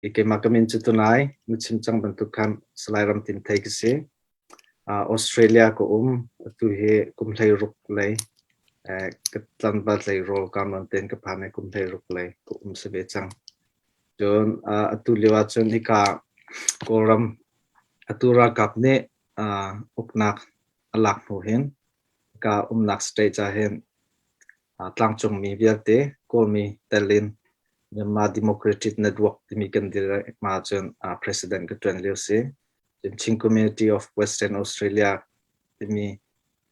I keimah ka min cu tunai na chim cang bantuk khan Salai Ram Tin Thei ka si. Australia ka um. Atu hi kum 16 lei ka tlangval tleirawl ka nawn tein ka phan i kum 16 lei ka um si ve cang. Cun atu lio ahcun hika Kawlram atu ralkap nih uknak a lak hnu hin hika umnak state ah hin tlangcungmi vialte Kawlmi tel in Myanmar Democratic Network timi kan dir i mah cun president ka ṭuan lio si. Cun Chin Community of Western Australia timi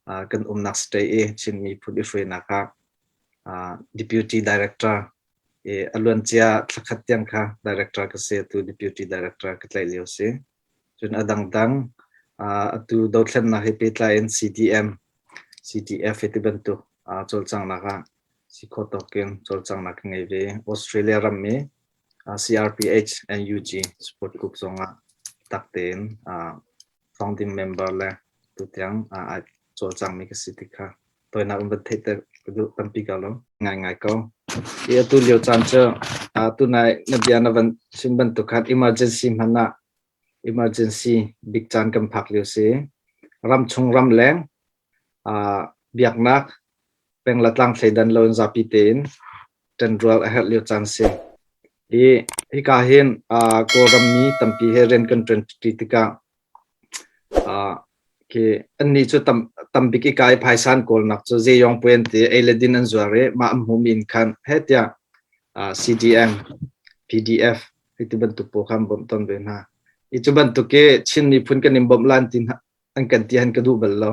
kan umnak state i Chin miphun i hruainak ah deputy director i a luancia thlakhat tiang kha director ka si, atu deputy director ka tlaih lio si. Cun a dangdang atu dothlennak he pehtlai in CDM, CDF he ti bantuk cawlcanghnak ah si khawh tawk in cawlcanghnak ka ngei ve. Australia ram i CRPH NUG support group zong ah tak tein founding member le tutiang ai cawlcangmi ka si ti kha tawinak in van theihter ka duh tampi ka lo ngaingai ko. I atu lio caan cu tunai na bia na van chim bantuk khan emergency hmanh ah emergency big caan kan phak lio si. Ramchung ramleng biaknak peng le tlang thleidan lo in zapi tein ṭanrual a herh lio caan si. Hi hika hin Kawlram mi tampi he rian kan ṭuanṭi tikah khi annih cu tam tambik i kai phaisa an kawlnak cu zeiyong puai an ti ei le din an zuar i mah an hmuhmi in khan heh tiah CDM, PDF hei ti bantuk pawl kha an bawmh tawn ve hna. I cu bantuk i Chin miphun kan in bawmh lan ti an kan ti han ka duh bal lo.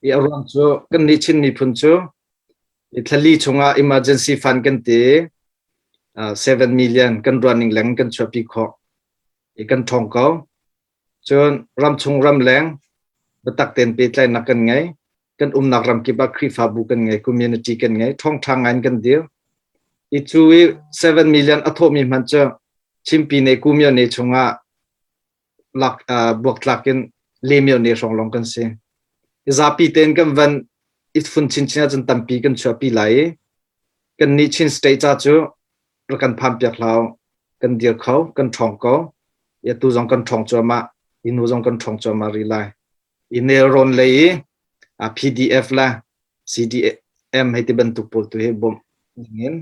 I a ruang cu kannih Chin miphun cu i thlali chungah emergency fund kan ti 7 million kan ruahning leng kan chuahpi khawh i kan ṭhawng ko. Cun ramchung ramleng biatak tein pehtlaihnak kan ngei. Kan umnak ram kip ah Khrihfabu kan ngei, community kan ngei, ṭhawngṭha ngai in kan dir. I cu i 7 million a thawhmi hmanh cu Chinpi ne Kumyo ne chungah lak buaktlak in lemio ne hrawng lawng kan si. I zapi tein kan van i fun chinchin ahcun tampi kan chuahpi lai i kan nih Chin state ca cu rak kan phan piak hlah u. Kan dir kho, kan ṭhawng ko. I atu zong kan ṭhawng cuahmah. I nu zong kan ṭhawng cuahmah rih lai. I nelrawn lei i PDF le CDM hei ti bantuk pawl tu hi bawmh dingin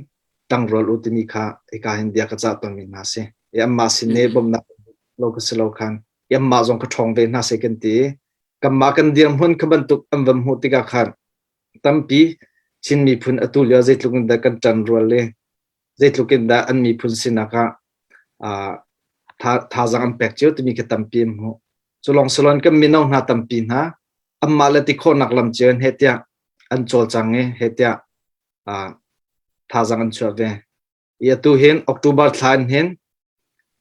ṭangrual u timi kha hika hin bia ka cah tawnmi hna si. I anmah sin i bawmhnak lo ka si lo khan i anmah zong ka ṭhawng ve hna seh kan ti i kanmah kan dirhmun kha bantuk an van hmuh tikah khan tampi Chin miphun atu lio zeitluk in dah kan ṭanrual i zeitluk in dah an miphun sinak ah thazaang an pek cio timi kha tampi an hmuh. Cu lawng si loin kan mino hna tampi hna anmah le ti khawhnak lam cio in heh tiah an cawlcang i heh tiah thazaang an chuah ve. I atu hin October thla in hin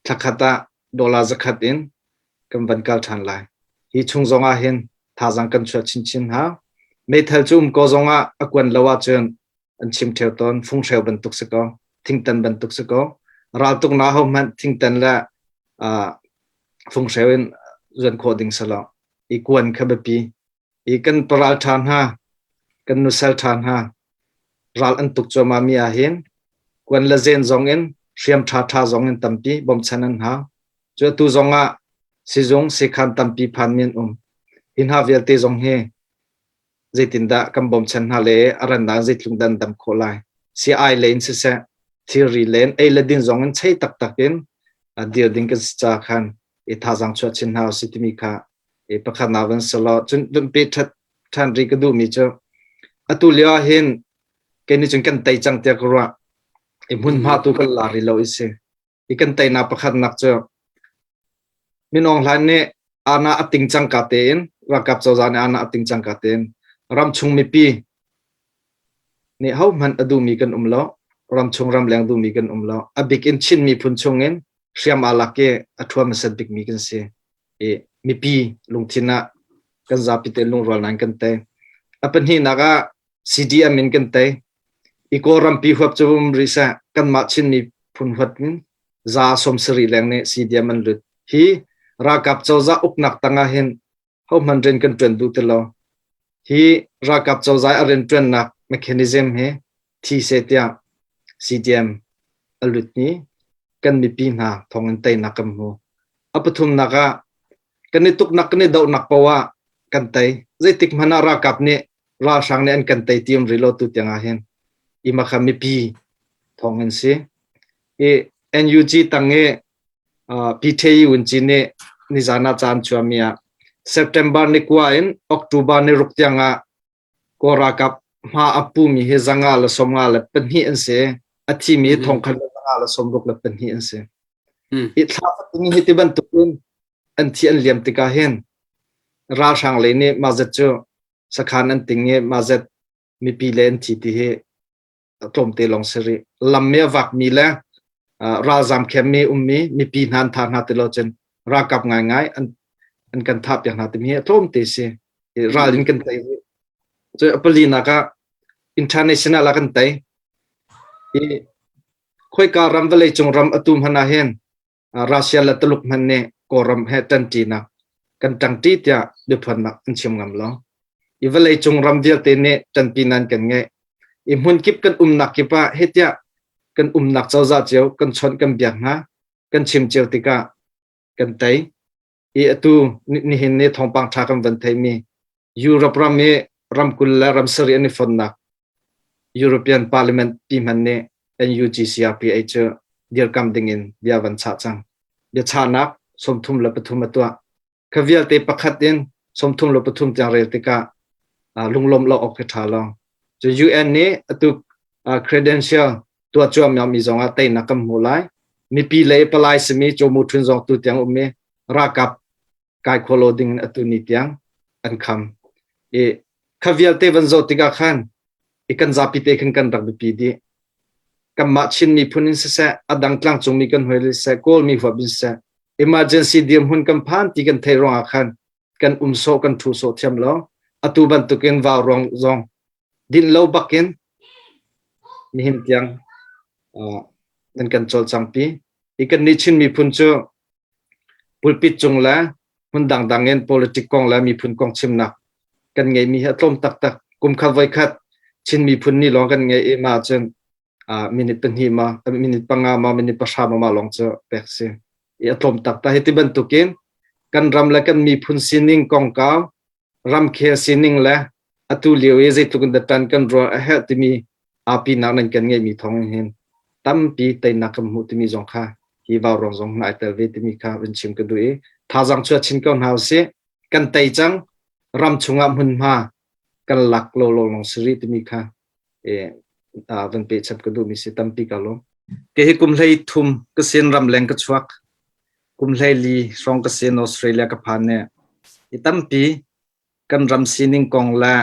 thlakhat ah dollar 100 in kan van kal ṭhan lai. Hi chung zong ah hin thazaang kan chuah chinchin hau. Meithal cu um ko zong ah a kuan lo ahcun an chim ṭheo tawn. Funghreu bantuk si ko, thingtan bantuk si ko. Raltuknak ho hmanh thingtan le funghreu in zuan khawh ding si lo. I kuan kha biapi. I kan paral ṭha hna, kan nusal ṭha hna, ral an tuk cuahmah mi ahhin kuan le zen zong in hriam ṭha ṭha zong in tampi bawmchan an hau. Cu atu zong ah sizung sekhan tampi phanmi an um. Hi hna vialte zong hi zeitindah kan bawmchan hna le a rannak zeitluk dah an dam khawh lai. Si-ai lei in siseh, thilri len ei le din zong in chei taktak in dir ding kan si ca khan i thazaang chuah chin hna usih timi kha i pakhat nak van si law cun vun pe ṭhat ṭhan rih ka duhmi cu atu lio ah hin kei nih cun kan tei cang tiah ka ruah i hmunhma tu kan la rih lo i si i kan teinak pakhat nak cu Min Aung Hlaing nih ana a ting cang ka tein ralkap cozah nih ana a ting cang ka tein ramchung mipi nih hohmanh a duhmi kan um lo ramchung ramleng duhmi kan um lo a bik in Chin miphun chungin hriam aa lak i a ṭhuam hmasat bikmi kan si i mipi lungthin ah kan zapi te lungrual nain kan tei. A pahnihnak ah CDM in kan tei. I Kawlrampi huap cu um rih seh kanmah Chin miphun huat in za 70 leng nih CDM an lut. Hi ralkap cozah uknak tang ah hin hohmanh rian kan ṭuan duh ti lo. Hi ralkap cozah a rianṭuannak mechanism hi thi seh tiah CDM a lutmi. kan mipi hna thawng in teinak kan hmu. A pathumnak ah kan i tuknak kan i dohnak paoh ah kan tei. Zeitik hmanh ah ralkap nih ralhrang nih an kan tei ti um rih lo tu tiang ah hin ima kha mipi thawng in si. I NUG tang i PTE Wunci nih nizan ah caan chuahmi ah September ni kua in October ni ruk tiang ah Kawl ralkap hma a pumi hi 152 an si. A thimi 1,162 an si. Hi thla fatin hi ti bantuk in an thi an liam tikah hin ralhrang lei nih mah zat cu sakhan an ting i mah zat mipi le an thi ti hi tlawmte lawng si rih. Lam i a vakmi le ralzam khenmi ummi mipi hna an thah hna ti lo cun ralkap ngaingai an an kan thah piak hna timi hi a tlawmte si. Ral in kan tei rih. Cu a palinak ah international ah kan tei. I khoika ram vawlei cung ram atu hmanh ah hin Russia le Tuluk hmanh nih Kawlram he ṭanṭinak kan ṭangṭi tiah biaphuannak an chim ngam lo. I vawleicung ram vialte nih ṭanpi nan kan ngeih. I hmunkip kan umnak kip ah heh tiah kan umnak cozah cio kan chawnh kan biak hna, kan chim cio tikah kan tei. I atu nihin ni thawngpang ṭha kan van theimi Europe ram i ramkul le ram sarih an i fonnak European Parliament pi hmanh nih NUGCRPA cu dirkam dingin bia van chah cang. Biachahnak 33 a tuah. Kha vialte pakhat in 33 tiang rel tikah lunglawmh lo awk hi ṭha lo. Cu UN nih atu credential tuah cuahmah mi zongah teinak kan hmuh lai. Mipi lei palai simi Chaw Mu Htun zong tu tiang um i ralkap kai kho lo ding in atu ni tiang an kham. I kha vialte van zoh tikah khan i kan zapi te khan kan rak biapi dih. Kanmah Chin miphun in siseh, a dang tlangcungmi kan hoi siseh, Kawlmi huap in siseh, emergency dirhmun kan phan ti kan theih ruangah khan kan um sawh kan thu sawh thiam lo. Atu bantukin vau ruang zong din lo bakin nihin tiang nan kan cawlcangpi. Hi kan nih Chin miphun cu Pulpit cung le hmun dangdang in politic kong le miphun kong chimnak kan ngeihmi hi a tlawm taktak. Kum khat voikhat Chin miphun ni lawng kan ngei i mah ahcun minute pahnih ma, minute panga ma, minute pahra ma mah lawng cu pek si. I a tlawm taktak. Hi ti bantukin kan ram le kan miphun sining kongkau ramkhel sining le atu lio i zeitluk in dah ṭan kan ruah a herh timi aapinak nan kan ngeihmi thawng in hin tampi teinak kan hmuh timi zong kha hi vaurawng zong na ai tel ve timi kha vun chim ka duh i thazaang chuah chin ko hna usih. Kan tei cang ram chungah hmunhma kan lak lo lo long si rih timi kha e van pe chap ka duhmi si tampi ka lawm. Ke hi kum hlei thum ka sin ramleng ka chuak. Kum hlei li hrawng ka sin Australia ka phan ne. I tampi kan ram sining kong le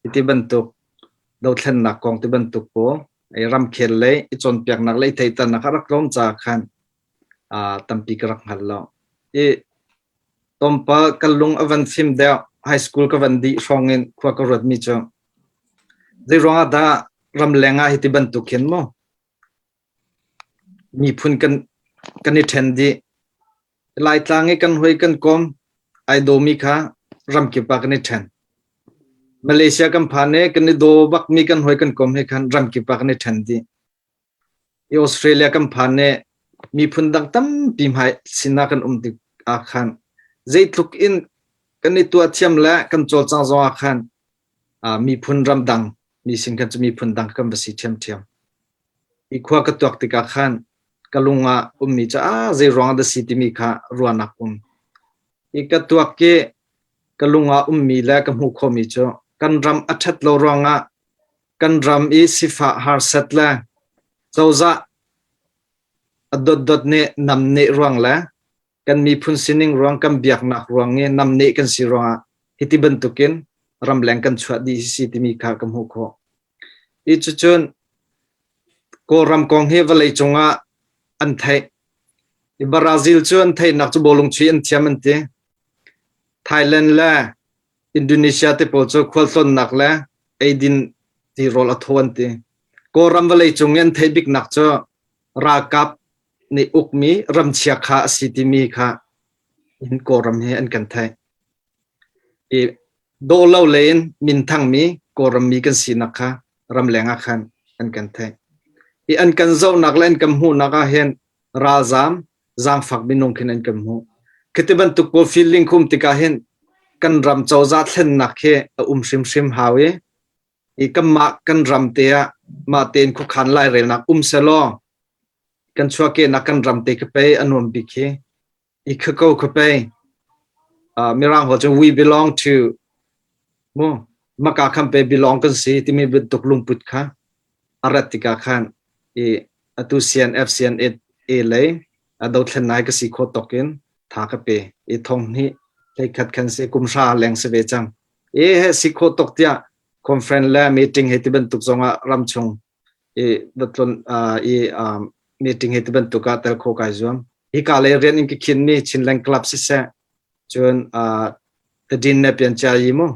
iti bantuk dothlennak kong ti bantuk pawl ramkhel lei i cawnpiaknak le i theihternak a rak tlawm caah khan tampi ka rak hngal lo. I tlawmpal ka lung a van fim deuh high school ka van dih hrawng in khua ka ruatmi cu zei ruangah dah ramleng ah hiti bantuk hin mu miphun kan kan i ṭhen dih. Laitlang i kan hoi kan kom ai dawmi kha ramkip ah kan i ṭhen. Malaysia kan phan i kan i daw bakmi kan hoi kan kom he khan ramkip ah kan i ṭhen dih. I Australia kan phan i miphun dang tampi hmai sinah kan um tik ah khan zeitluk in kan i tuah thiam le kan cawlcang zong ah khan miphun ramdang mi sin khan cu miphun dang kan va si ṭhiamṭhiam. I khua ka tuak tikah khan ka lung ah ummi cu ah zei ruang dah si timi kha ruahnak um. I ka tuak i ka lung ah ummi le ka hmuh khawhmi cu kan ram a ṭhat lo ruangah kan ram i sifah harsat le cozah a dotdot nih namneh ruang le kan miphun sining ruang kan biaknak ruang i namneh kan si ruangah hiti bantukin ramleng kan chuah dih hi si timi kha ka hmuh khawh. I cucun Kawlram kong hi vawleicung ah an theih. I Brazil cu an theihnak cu bawlung chuih an thiam an ti. Thailand le Indonesia te pawl cu khualtlawnnak le eidin tirawl a thaw an ti. Kawlram vawleicung i an theih biknak cu ralkap nih ukmi ramchia kha a si timi kha in Kawlram hi an kan theih. I dawh lo lei in minthangmi Kawlram mi kan sinak kha ramleng ah khan an kan theih. I an kan zohnak le an kan hmuhnak ah hin Ralzaam, zaangfak minung khin an kan hmuh. Khiti bantuk pawl feeling khum tikah hin kan ram cozah thlennak hi a um hrimhrim hau i i kanmah kan ram te ah mah tein khuakhan lairelnak um selaw kan chuahkehnak kan ram te khi pei a nuam bik hi. I kha ko kha pei Mirang holh cun we belong to mu maka khan pe belong kan si timi bantuk lungput kha a rat tikah khan i atu CNF CNA lei a dothlennak ka si kho tok in tha ka pe i thong hnih hleikhat khan si kum hra leng si ve cang e he si kho tok tiah conference le meeting he ti bantuk zongah ramchung i tlon i meeting he ti bantuk ah tel kho kai zuam. Hika lei rian in ka khin mi Chinland Club siseh cun Tadin ne pian chia yi mu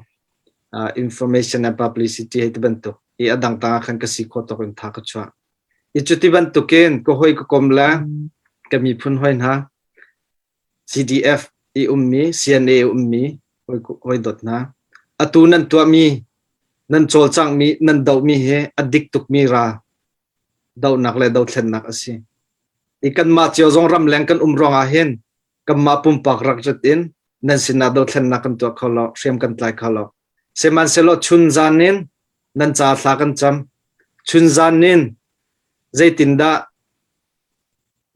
information and publicity he ti bantuk i adang tang ah khan ka si kho tok in tha ka chuah. I cuti bantukin ka hoi ka kom le ka miphun hoi hna CDF i ummi CNA i ummi hoi dot hna atu nan tuahmi nan cawlcanghmi nan dohmi hi a dik tukmi ra dohnak le dothlennak a si. I kanmah cio zong ramleng kan um ruangah hin kanmah pumpak rak rit in nan sinah dothlennak kan tuah kho lo, hriam kan tlai kho lo. Sihmanhsehlaw chun zan in nan ca thla kan cam. Chun zan in zeitindah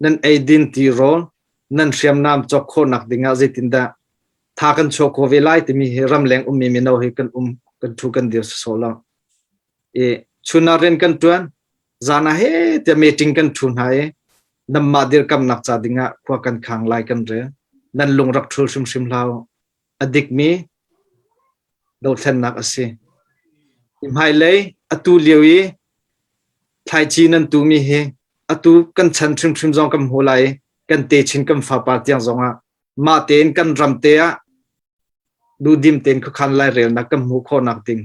nan eidin tirawl nan hriamnam cawk khawhnak dingah zeitindah tha kan chuah khawh ve lai timi hi ramleng ummi mino hi kan um kan thu kan dir sawsawh lo. I chun ah rian kan ṭuan, zan ah he tiah meeting kan ṭhu hna i nanmah dirkamnak ca dingah khua kan khang lai kan rel. Nan lung rak ṭhul hrimhrim hlah u. A dikmi dothlennak a si. I hmailei atu lio i thlaici nan tumi hi atu kan chan hrimhrim zong kan hmu lai i kan techin kan fapar tiang zongah mah tein kan ram te ah duhdim tein khuakhan lairelnak kan hmuh khawhnak ding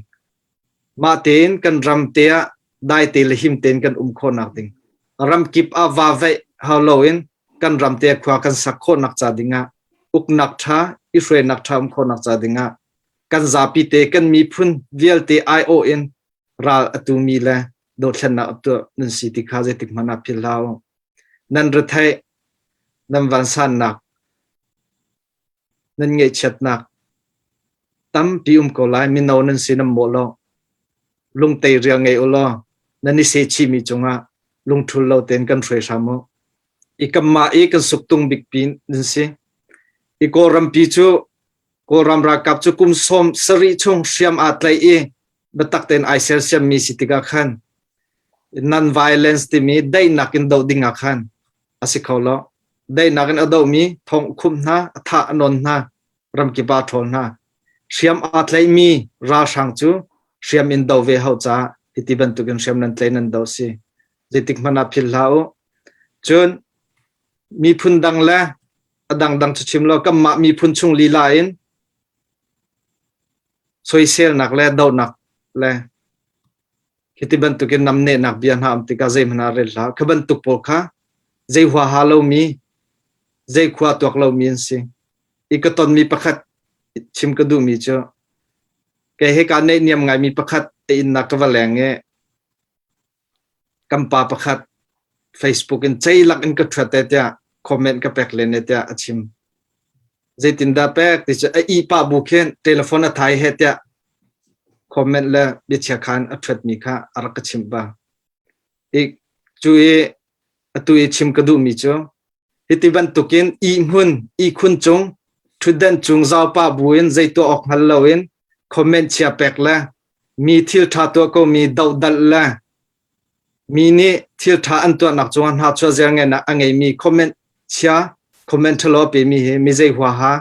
mah tein kan ram te ah dai te le him tein kan um khawhnak ding ramkip ah va veih hau loin kan ram te khua kan sak khawhnak ca dingah uknak ṭha i hruainak ṭha um khawhnak ca dingah kan zapi te kan miphun vialte aiawh in ral a tumi le dothlennak a tuah nan si ti kha zeitik hmanh ah philh hlah u. Nan retheih, nan vansannak, nan ngaihchiatnak tampi um ko lai. Mino nan si nan mawh lo. Lungtei rial ngei u law nan i sehchihmi cungah lungṭhul lo tein kan hruai hram u. I kanmah i kan suktung bikpi nan si. I Kawlrampi cu Kawlram ralkap cu kum 70 chung hriam aa tlaih i biatak tein ai sersiammi si tikah khan non-violence timi daihnak in doh ding ah khan a si kho lo. Daihnak in a dohmi thong khumh hna, a thah a nawn hna, ramkip ah a ṭhawl hna. Hriam aa tlaihmi ralhrang cu hriam in do ve hau caah hiti bantukin hriam nan tlai nan doh si. Zeitik hmanh ah philh hlah u. Cun miphun dang le a dangdang cu chim lo kanmah miphun chung lila in soiselnak le dohnak le Hiti bantukin namnehnak bia hna um tikah zeihmanh ah rel hlah. Kha bantuk pawl kha zei huaha lomi, zei khua tuak lomi an si. I ka tonmi pakhat chim ka duhmi cu kei he kaa neihniam ngaimi pakhat a innnak ka va leng i kan pa pakhat Facebook in ceilak in ka ṭhuat e tiah comment ka pek len e tiah a chim. Zeitindah pek ti cu a ih pah bu khin telephone a thai he tiah comment le biachia khan a ṭhuatmi kha a rak ka chimh ba. I cu i atu i chim ka duhmi cu hiti bantukin ihmun ihkhun cung ṭhutdan cung zaupa bu in zei tuah awk hngal loin comment chia pek le mi thil ṭha tuah komi dohdalh le Mi nih thil ṭha an tuahnak cungah hnachuah zelngenak a ngeimi comment chia, comment ṭhalo a pemi hi mi zei huaha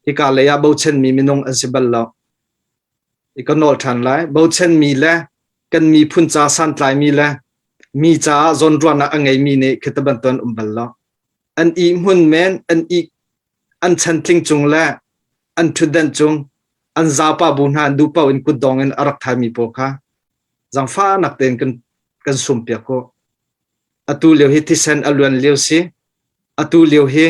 hika lei ah bochanmi minung an si bal lo. I ka nawl ṭhan lai. Bochanmi le kan miphun ca santlaimi le mi caah zawnruahnak a ngeimi nih khi bantuk an um bal lo. An ihmun men, an ih, an chantling cung le an ṭhutdan cung an zapa bu hna an duh paoh in kutdong in a rak thaimi pawl kha Zaangfahnak tein kan kan sumpiak u. Atu lio hi thisen a luan lio si. Atu lio hi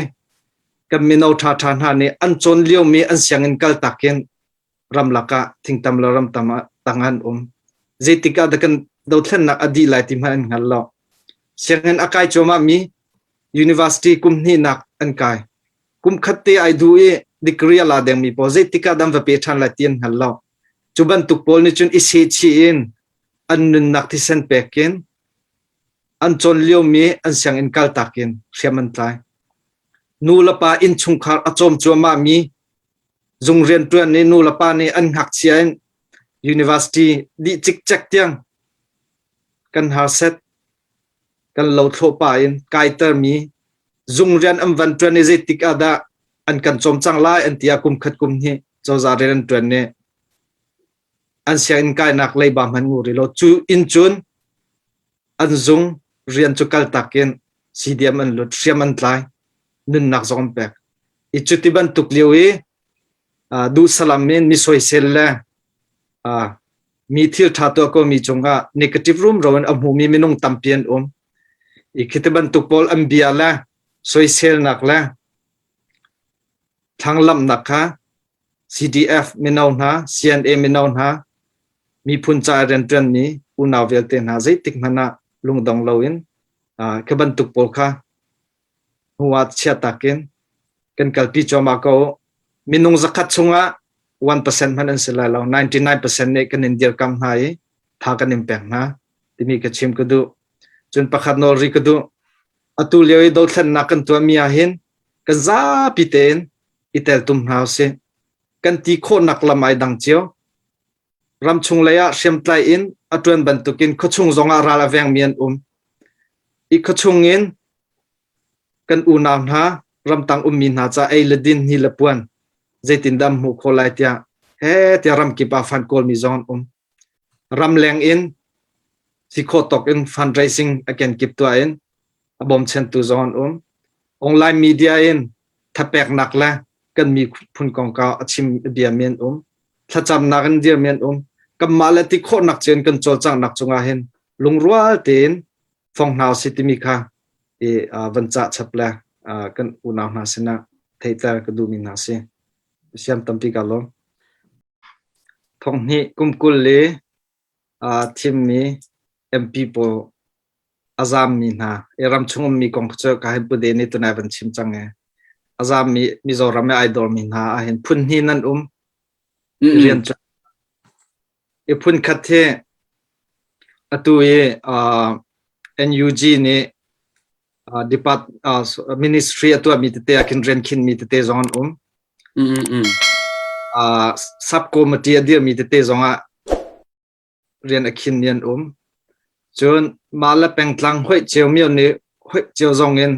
kan mino ṭhaṭha hna nih an cawn liomi an sianginn kal takin ramlak ah thingtam le ramtam ah tang an um. Zeitik ah dah kan dothlennak a dih lai ti hmanh an hngal lo. Sianginn a kai cuahmah mi. University kum hnihnak an kai. Kum khat te ai duh i degree a la dengmi pawl zeitik ah dah an va pe ṭhan lai ti an hngal lo. Cu bantuk pawl nih cun i sehchih in an nunnak thisen pek in an cawn liomi an sianginn kaltak in hriam an tlai. Nu le pa innchungkhar a cawm cuahmahmi zung rianṭuan nih nu le pa nih an ngakchia in university dih cikcek tiang kan harset kan lothlawh pah in kaitermi zung rian an van ṭuan i zeitik ah dah an kan cawm cang lai an ti ah kum khat kum hnih cozah rian an ṭuan nih an sianginn kainak leiba hmanh ngu rih lo. Cu inn cun an zung rian cu kaltak in CDM an lut, hriam an tlai, nunnak zong an pek. I cuti bantuk lio i duhsalam in mi soisel le mi thil ṭha tuah komi cungah negative rumro in a hmumi minung tampi an um. I khiti bantuk pawl an bia le soiselnak le thlanglamhnak kha CDF mino hna, CNA mino hna, miphun ca rianṭuanmi unau vialte hna zeitik hmanh ah lungdong loin khi bantuk pawl kha hnu ah chiahtak in kan kalpi cuahmah ko. Minung zakhat chungah 1% hmanh an si lai lo. 99% nih kan in dirkam hna i tha kan in pek hna timi ka chim ka duh. Cun pakhat nawl ri ka duh. Atu lio i dothlennak kan tuahmi ah hin kan zapi tein i teltum hna usih. Kan ti khawhnak lam ai dang cio. Ramchung lei ah hriamtlai in a ṭuan bantukin khuachung zongah ral a vengmi an um. I khuachung in kan unau hna ramtang ummi hna ca ei le din ni le puan zeitindah an hmuh khawh lai tiah he tiah ramkip ah fan kawlmi zong an um. Ramleng in si khawh tawk in fundraising a kenkip tuah in a bawmchantu zong an um. Online media in thapeknak le kan miphun kongkau a chim biami an um. Thlacamnak in dirmi an um. Kanmah le ti khawhnak cun kan cawlcanghnak cungah hin lungrual tein fong hna usih timi kha i van cah chap le kan unau hna sinah theihter ka duhmi hna si. Siam tampi ka lawm. Thonghnih kum 20 le thimmi MP pawl a zaammi hna i ramchung ummi kong cu ka hin Pude nih tunai van chim cang e. A zaammi Mizoram i ai dormi hna ahhin phun hnih nan um. Rian cu i phun khat hi atu i NUG nih depart ministry a tuahmi tete ah khin rian khinmi tete zong an um. Sub committee a dirmi tete zong ah rian a khinmi an um. Cun mah le pengtlang hoih cio mio nih hoih cio zong in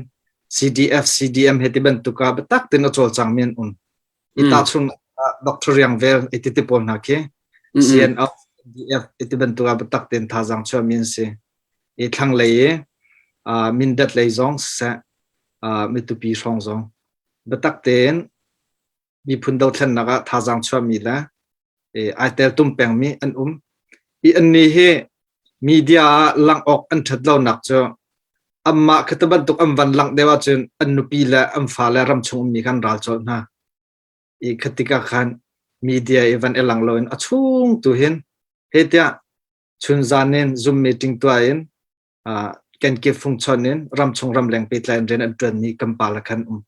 CDF, CDM he ti bantuk ah biatak tein a cawlcangmi an um. I tahchun Dr. Riang Vel iti ti pawl hna khi CNO, CDF iti bantuk ah biatak tein thazaang chuahmi an si. I thlanglei i Mindat lei zong siseh, Mitupi hrawng zong biatak tein miphun dothlennak ah thazaang chuahmi le ai teltum pengmi an um. I annih hi media ah langh awk an ṭhat lonak cu anmah khi ti bantuk an van langh deuh ahcun an nupi le an fale ramchung ummi kha an ral colh hna. I kha tikah khan media i van i lang loin a chung tu hin hei tiah chunzan in Zoom meeting tuah in kenkip fungchon in ramchung ramleng pehtlai in rian an ṭuanmi kan pale khan um.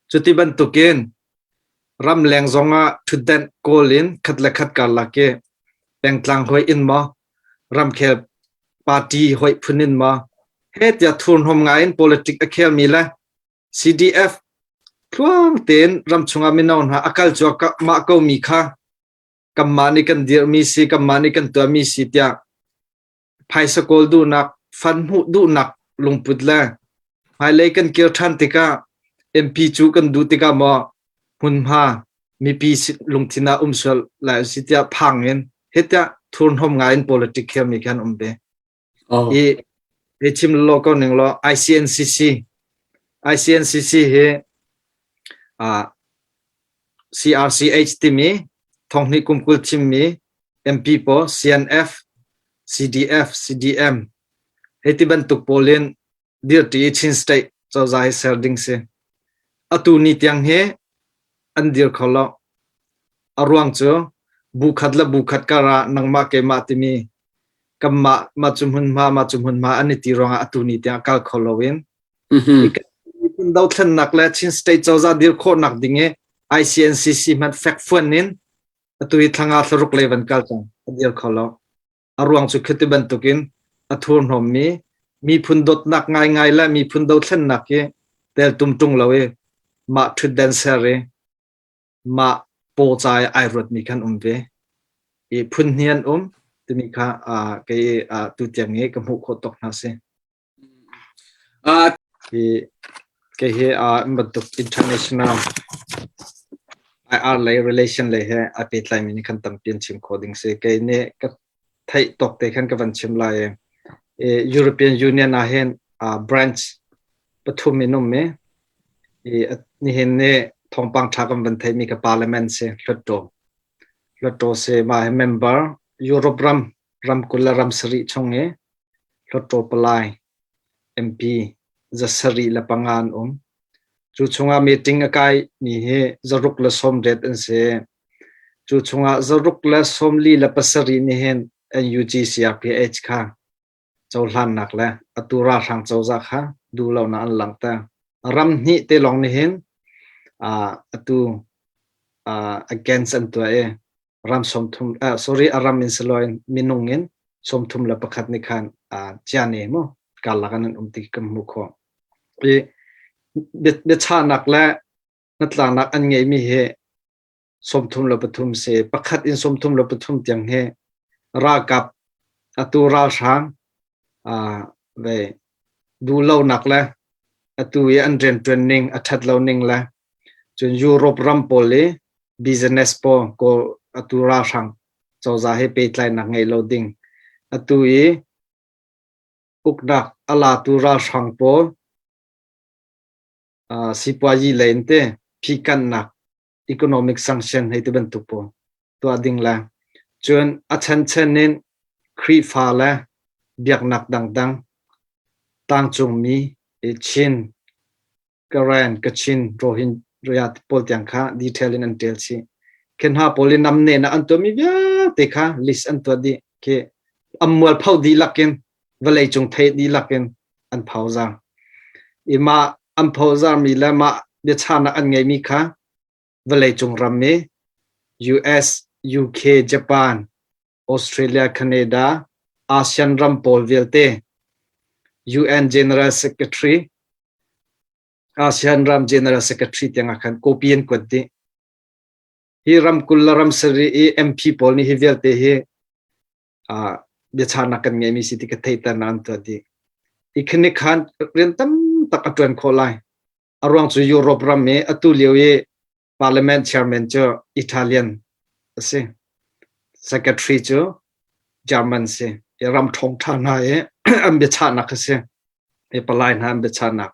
Cuti bantukin ramleng zongah ṭhutdenh kawl in khat le khat karlak i pengtlang hoi in maw ramkhel party hoi phun in maw he tiah thurhnawm ngai in politic a khelmi le CDF tluang tein ramchung ah mino hna a kal cuahmah komi kha kanmah nih kan dirhmi si kanmah nih kan tuahmi si tiah phaisa kawl duhnak, fan hmuh duhnak lungput le hmailei kan kir ṭhan tikah MP cu kan duh tikah maw hmunhma mipi lungthin ah um sual lai si tiah phang in hetiah thurhnawm ngai in politic khelmi khan um ve. Oh. I hei chim law ko ning law ICNCC ICNCC hi uh, CRCH timi thonghnih kum 20 thimmi MP pawl CNF, CDF, CDM hei ti bantuk pawl in dirṭi i Chin State cozah hi ser ding si. Atu ni tiang hi an dir kho lo. A ruang cu bu khat le bu khat kar ah nangmah keimah timi kanmah mah cu hmunhma mah cu hmunhma an i ti ruangah atu ni tiang a kal kho lo in. Miphun dothlennak le Chin State cozah dir khawhnak ding i ICNCC hmanh fekfuan in atu hi thlanga thlaruk lei van kal cang a dir kho lo. A ruang cu khiti bantukin a thurhnawmmi miphun dawtnak ngaingai le miphun dothlennak hi teltum ṭung lo i mah ṭhutden ser i mah paw ca i ai ruatmi khan um ve. I phun hnih an um timi kha kei tutiang i ka hmuh khawh tawk hna si. Hi kei hi bantuk international IR lei relation lei he aa pehtlaimi nih khan tampi an chim khawh ding si. Kei nih ka theih tawk te khan ka van chim lai i European Union ah hin branch pathum in um i nihin ni thawngpang ṭha kan van theihmi ka parliament si Hluttaw. Hluttaw si mah hi member Europe ram ramkulh le ram sarih chung i Hluttaw palai MP 75 an um. Cu chungah meeting a kai mi hi 680 an si. Cu chungah 647 nih hin NUG CRPH kha cohlannak le atu ralhrang cozah kha duhlonak an langhter. Ram hnih te lawng nih hin atu against an tuah i ram 30 sorry a ram in siloin minung in 31 nih khan ciane mu karlak an um ti kan hmuh khawh. I biachahnak le hnatlaknak an ngeihmi hi 33 si pakhat in 33 tiang hi ralkap atu ralhrang ve duhlonak le atu i an rianṭuan ning a ṭhat lo ning le cun Europe ram pawl i business pawl kawl atu ralhrang cozah he pehtlainak ngeih lo ding atu i uknak a latu ralhrang pawl sipuazi lei in te phikannak economic sanction hei ti bantuk pawl tuah ding le cun a chanchan in Khrihfa le biaknak dangdang tlangcungmi Chin Karen, Kachin, Rohingya pawl tiang kha detail in an ṭial chih. Khi hna pawl i namnehnak an tuahmi vialte kha list an tuah dih. Khi an mualpho dihlak in vawleicung theih dihlak in an phozar. I mah an phozarmi le mah biachahnak an ngeihmi kha vawleicung ram i US, UK, Japan, Australia, Canada, ASEAN ram pawl vialte, UN General Secretary, ASEAN ram General Secretary tiang ah khan copy an kuat dih. Hi ram kul le ram sarih i MP pawl nih hi vialte hi biacharnak kan ngeihmi si ti ka theihternak an tuah dih. Hi khanik khan rian tam tak a ṭuan khawh lai. A ruang cu Europe ram i atu lio i Parliament chairman cu Italian a si. Secretary cu German si. I ram ṭhawngṭha hna i an biachahnak a si. I palai hna an biachahnak.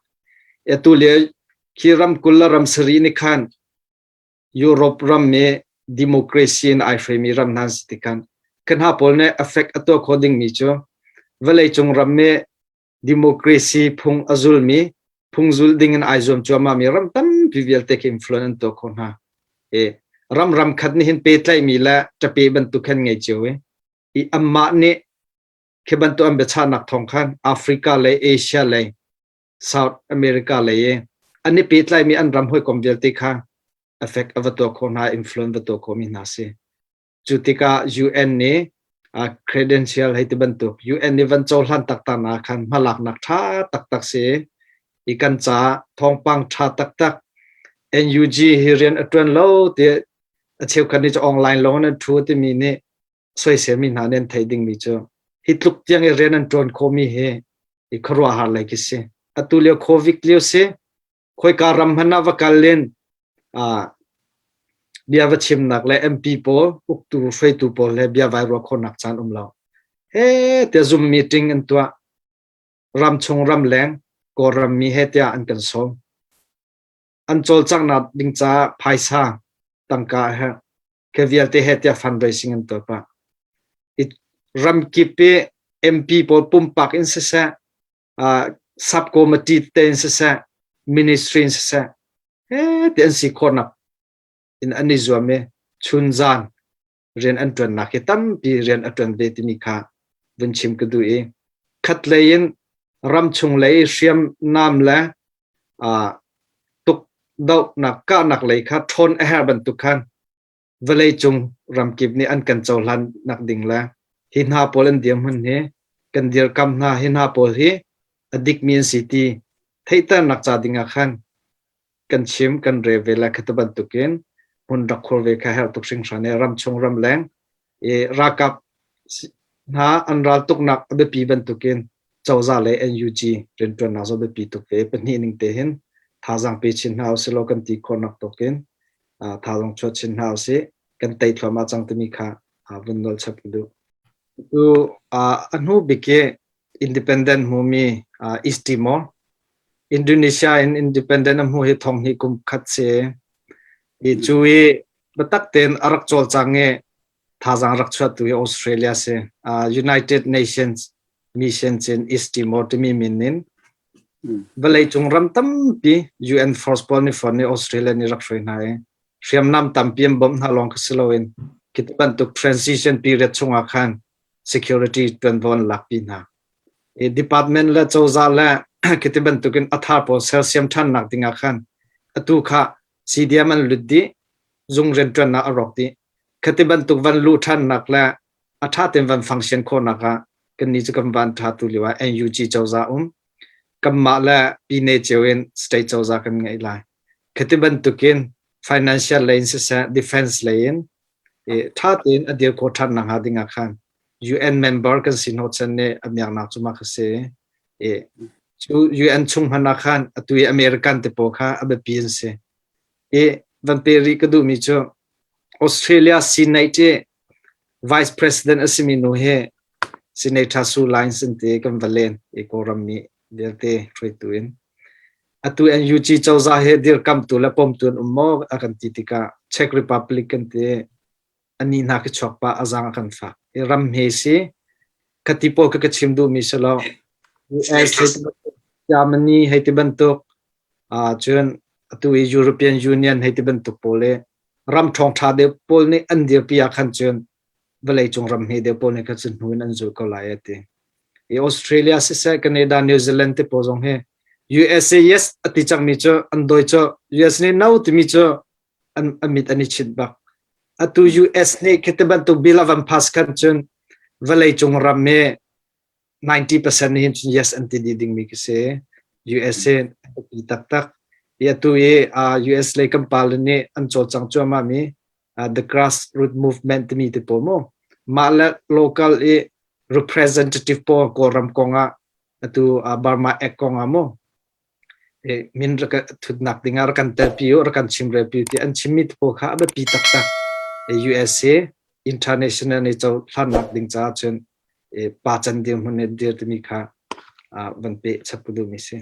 Atu lio khi ram 20 le ram sarih nih khan Europe ram i democracy in ai hruaimi ram hna an si tikhan kan hna pawl nih affect a tuah khawh dingmi cu vawleicung ram i democracy phung a zulmi phung zul ding in ai zuam cuahmahmi ram tampi vialte khi influence an tuah khawh hna. I ram ram khat nih hin pehtlaihmi le ṭape bantuk khan ngei cio i i anmah nih khi bantuk an biachahnak thawng khan Africa le Asia lei South America lei i an i pehtlaimi an ram hawikom vialte kha effect a va tuah khawh hna, influence va tuah khawhmi hna si. Cu tikah UN nih credential hei ti bantuk UN nih van cohlan taktak nak khan hmalaknak ṭha taktak si i kan caah thawngpang ṭha taktak NUG hi rian a ṭuan lo ti a cheukhat nih cu online lawng in an ṭhu timi nih soiselmi hna nih an theih dingmi cu hi tluk tiang i rian an ṭuan khawhmi hi i khuaruahhar lei khi si. Atu lio COVID lio si, khoika ram hmanh ah va kal in bia va chimnak le MP pawl, uktu hruaitu pawl he bia vai ruah khawhnak caan um lo. He tiah Zoom meeting an tuah. Ram chung ram leng Kawlram mi he tiah an kan sawm. An cawlcanghnak ding caah phaisa tangka a herh. Khi vialte he tiah fundraising an tuah pah. I ramkip i MP pawl pumpak in siseh, uh, sub committee te in siseh, ministry in siseh, he ti an si khawhnak in an i zuam i chun zan rian an ṭuannak hi tampi rian a ṭuan ve timi kha vun chim ka duh i khatlei in Ramchung lei hriamnam le tukdohnak kahnak lei kha ṭhawn a herh bantuk khan vawleicung ramkip nih an kan cohlan nak ding le hi hna pawl an dirhmun hi kan dirkam hna hi hna pawl hi a dikmi an si ti theihternak ca ding ah khan kan chim kan rel ve le khata bantukin hmun rak khur ve kha herh tuk hringhran i ramchung ramleng i ralkap hna an raltuknak a biapi bantukin cozah le NUG rianṭuannak zong biapi tuk ve pahnih ning te hin thazaang pe chin hna usilaw kan ti khawhnak tawkin thazaang chuah chin hna usih kan tei thluahmah cang timi kha vun nolh chap ka duh. Tu a hnu bik i independent hmumi East Timor Indonesia in independent a hmu hi thong hnih kum khat si. I cu i biatak tein a rak cawlcang i thazaang rak chuahtu hi Australia si. United Nations Mission in East Timor timi min in vawleicung ram tampi UN force pawl nih fon i Australia nih rak hruai hna i hriamnam tampi an bawmh hna lawng kha si loin khi bantuk transition period chungah khan security ṭuanvo an lakpi hna. I department le cozah le khiti bantukin a thar pawl sersiam ṭhannak dingah khan atu kha CDM an lut dih, zung rianṭuannak a rawk dih. Khati bantuk van luh ṭhannak le a ṭha tein van function khawhnak ah kannih cu kan van ṭha tu lio ah NUG cozah um kanmah le pine cio in state cozah kan ngeih lai. Khati bantukin financial lei in siseh, defense lei in ṭha tein a dir khawh ṭhan nakhnga dingah khan UN member kan si hnawhchan nih a miaknak cu mah kha si. I cu UN chung hmanh ah khan atu i American te pawl kha a biapi an si. I van pe rih ka duhmi cu Australia Senate i Vice President a simi nu hi Senator Sue Lines an ti kan va len i Kawlram mi vialte hruaitu in. Atu NUG cozah hi dirkamtu le pomtu an um maw a kan ti tikah Czech Republic kan ti ani hna khi chuak pah a zang a kan fak. I ram hme si khati pawl ka ka chim duhmi si lo. US Germany hei ti bantuk cun atu i European Union hei ti bantuk pawl i ram ṭhawngṭha deuh pawl nih an dirpi ah khan cun vawleicung ram hme deuh pawl nih khan cun hnu in an zul ko lai a ti. I Australia siseh Canada, New Zealand te pawl zong hi USA yes a ti cangmi cu an dawi cu US nih no timi cu an, an mit an i chit bak. Atu US nih khi ti bantuk bill a van pass khan cun vawleicung ram hi 90% nih hin cun yes an ti dih dingmi khi si. USA a ti taktak. I atu i uh, US lei kan pale nih an cawlcang cuahmah mi uh, the grassroots movement timi te pawl mu. Mah le local i representative pawl Kawlram kong ah atu uh, Burma Act kong ah mu min rak thutnak ding ah rak kan telpi u rak kan chimrelpi ti an chimmi te pawl kha a biapi taktak. USA international nih cohlannak ding caah cun pa can dirhmun nih dir timi kha van peh chap ka duhmi si.